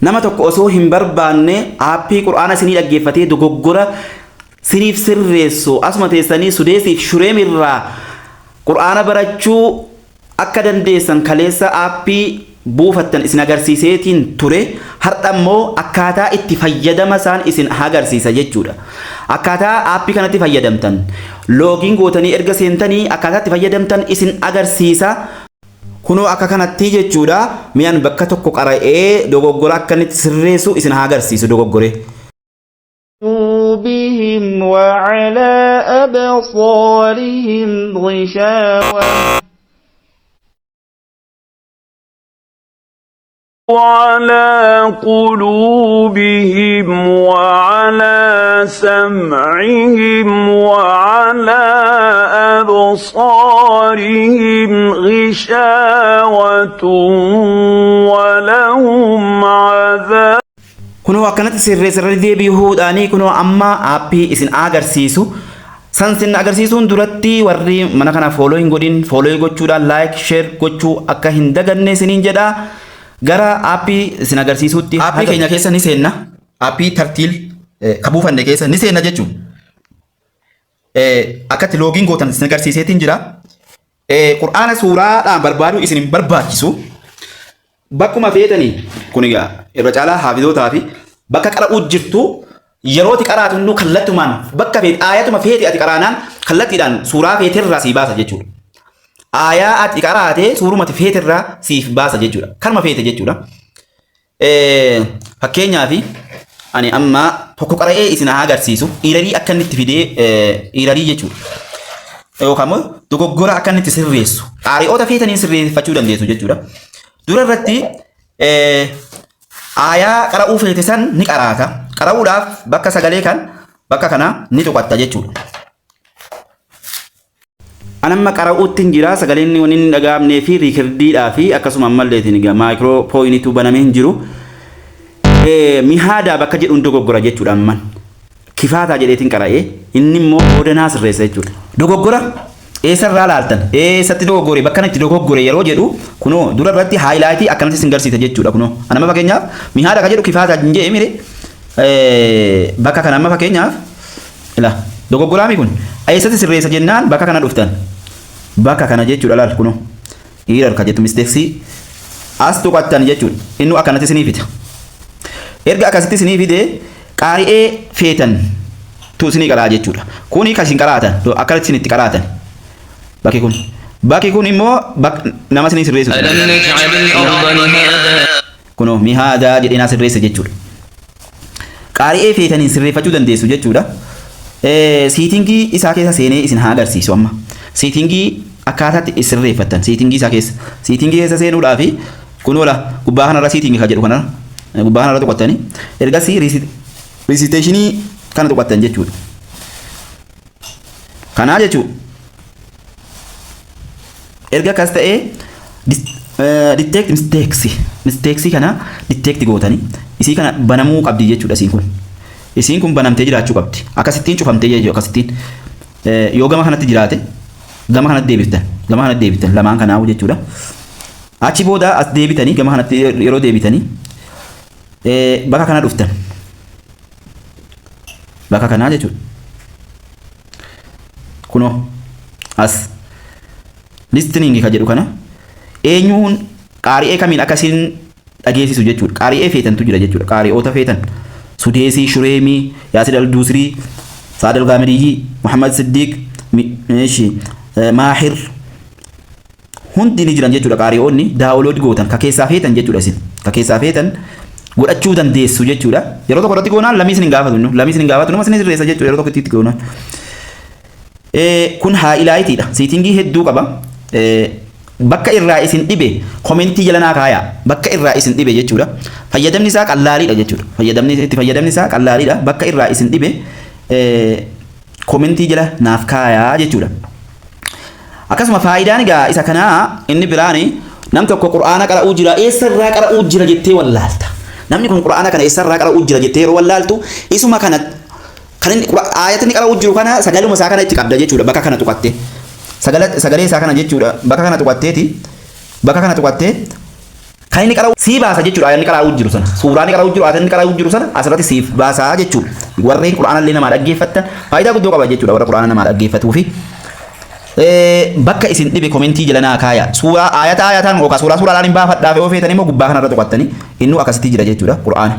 Nama tokko osoo hin barbaanne aappii Qur'aana isinii dhaggeeffatee dogoggora siniif sirreessu, asuma teessanii Sudeesiif Shureem irraa Qur'aana barachuu akka dandeessan kaleessa aappii buufattan isin agarsiiseetiin ture. Har'a immoo akkaataa itti fayyadama isaan isin agarsiisa jechuudha. Akkaataa aappii kanatti fayyadamtan, login gootanii erga seentanii akkaataa itti fayyadamtan isin agarsiisa. Kunoo akka kanatti jechuudha. Mi'an bakka tokko qara'ee dogoggora akka inni itti sirreessu isin haa agarsiisu dogoggore. قلوبهم وعلى أبصارهم غشاوة. على قلوبهم وعلى سمعهم وعلى أبصارهم غشاوة ولهم عذاب. Kunoo akkanatti sirreessarra deebi'uudhaanii kunoo amma aappii isin agarsiisu. San sin agarsiisuun duratti warri mana kana follow hin godhin follow gochuudhaan like, share gochuu akka hin daganne isiniin jedha. Gara aappii isin agarsiisuutti. Aappii keenya keessa ni seenna. Aappii Tartiil ka buufanne keessa ni seenna jechuudha. Akkatti login gootan isin agarsiiseetiin jira. Qur'aana suuraadhaan barbaaduu isin hin barbaachisu. Bakkuma feetanii, kun egaa irra caalaa haafizootaa fi bakka qara'uu jirtu, yerooti qaraatu innuu kallattumaan bakka feete, aayatuma feete ati qaraanaan kallattiidhaan suuraa feeterraa sii baasa jechuudha. Aayaa ati qaraate suurumati feeterraa siif baasa jechuudha. Kanuma feete jechuudha. Fakkeenyaaf ani amma tokko qara'ee isin haa agarsiisu, errorii akka inni itti fidee, errorii jechuudha. Yookaan immoo dogoggora akka inni itti sirreessu. Qaari'oota feetaniin sirreeffachuu dandeessu jechuudha. Dura irratti aayaa qara'uu feete san ni qaraata. Qara'uudhaaf bakka sagalee kan bakka kana ni tuqatta jechuudha. Anamma qara'uutti hin jira, sagaleen wanni hin dhaga'amnee fi recordiidhaa fi akkasuma ammalleetiin egaa maayikiroofooniitu banamee hin jiru. Mihaadaa bakka jedhuun dogoggora jechuudha amman. Kifaataa jedheetiin qara'ee inni immoo boodanaa sirreessa jechuudha. Dogoggora eessarraa laaltan, eessatti dogoggore, bakka itti dogoggore yeroo jedhu kunoo dura irratti highlightii akkanatti isin garsiisa jechuudha kunoo. Anamma fakkeenyaaf mihaada ka jedhu kifaataa hin jedhee mire, bakka kana amma fakkeenyaaf ila dogoggoraami kun eessatti sirreessa jennaan bakka kana dhuftan, bakka kana jechuudha. Laal, kunoo error ka jettu, mistakesii as tuqattan jechuudha. Inni akkanatti isinii fida. Erga akkasitti isinii fide qaari'ee feetan tu isinii qaraa jechuudha. Kuni kan isin qaraatan, akkanatti isin itti qaraatan. Bakki kun immoo nama isinii sirreessu. ألم نجعل الأرض مهادا. Kunoo mihaadaa jedhee naa sirreessa jechuudha. Qaari'ee feetaniin sirreeffachuu dandeessu jechuudha. Settingii isaa keessa seenee isin haa agarsiisu amma. Settingii akkaataatti sirreeffattan settingii isaa keessa. Settingii keessa seenuudhaaf kunoo la gubbaa kanarra settingii kan jedhu kanarra, gubbaa kanarra tuqattanii ergasii recitationii kana tuqattan jechuudha. Kanaa jechuudha. Erga akkas ta'ee detect mistakes kana detect gootanii isii kana banamuu qabdi jechuudha isiin kun. Isiin kun banamtee jiraachuu qabdi. Akkasittiin cufamtee jechuudha akkasittiin. Yoo gama kanatti jiraate gama kanatti deebiftan, gama kanatti deebiftan, lamaan kanaa'u jechuudha. Achi booda as deebitanii gama kanatti yeroo deebitanii bakka kana dhuftan. Bakka kanaa jechuudha. Kunoo as listening ka jedhu kana eenyuun qaari'ee kamiin akkasiin dhageessisu jechuudha. Qaari'ee feetantu jira jechuudha. Qaari'oota feetan. Sudeesii, Shureemii, Yaasid Alduusrii, Saad Algaamidiyyi, Muhammad Siddiq, Maahir hundi ni jiran jechuudha. Qaari'oonni download gootan ka keessaa feetan jechuudha isin. Ka keessaa feetan godhachuu dandeessu jechuudha. Yeroo tokko irratti goonaan lamii isin hin gaafatu. Lamii isin hin gaafatu, numa isin sirreessa jechuudha yeroo tokko itti goonaan. Kun highlightiidha. Settingii hedduu qaba. Bakka irraa isin dhibe commentii jala naa kaayaa. Bakka irraa isin dhibe jechuudha. Fayyadamni isaa qallaaliidha jechuudha. Fayyadamni itti fayyadamni isaa qallaaliidha. Bakka irraa isin dhibe commentii jala naaf kaayaa jechuudha. Akkasuma faayidaan egaa isa kanaa inni biraani, nam tokko Qur'aana qara'uu jira, eessarraa qara'uu jira jettee wallaalta. Namni kun Qur'aana kana eessarraa qara'uu jira jettee yeroo wallaaltu isuma kana kan inni aayata inni qara'uu jiru kana sagaluma isaa kana itti qabda jechuudha bakka kana tuqattee. Sagalee isaa kana jechuudha, bakka kana tuqatteeti, bakka kana tuqattee. Kan inni qara'u sii baasa jechuudha ayatni qara'uu jiru sana. Suuraa inni qara'uu jiru ayatni qara'uu jiru sana asirratti siif baasaa jechuudha. Warreen Qur'aana illee namaa dhaggeeffattan faayidaa guddoo qaba jechuudha warra Qur'aana namaa dhaggeeffatuu fi bakka isin dhibe komentii jala naa kaaya. Suuraa ayata ayataan yookaan suuraa suuraadhaan hin baafadhaaf yoo feetan immoo gubbaa kanarra tuqattanii innuu akkasitti jira jechuudha Qur'aana.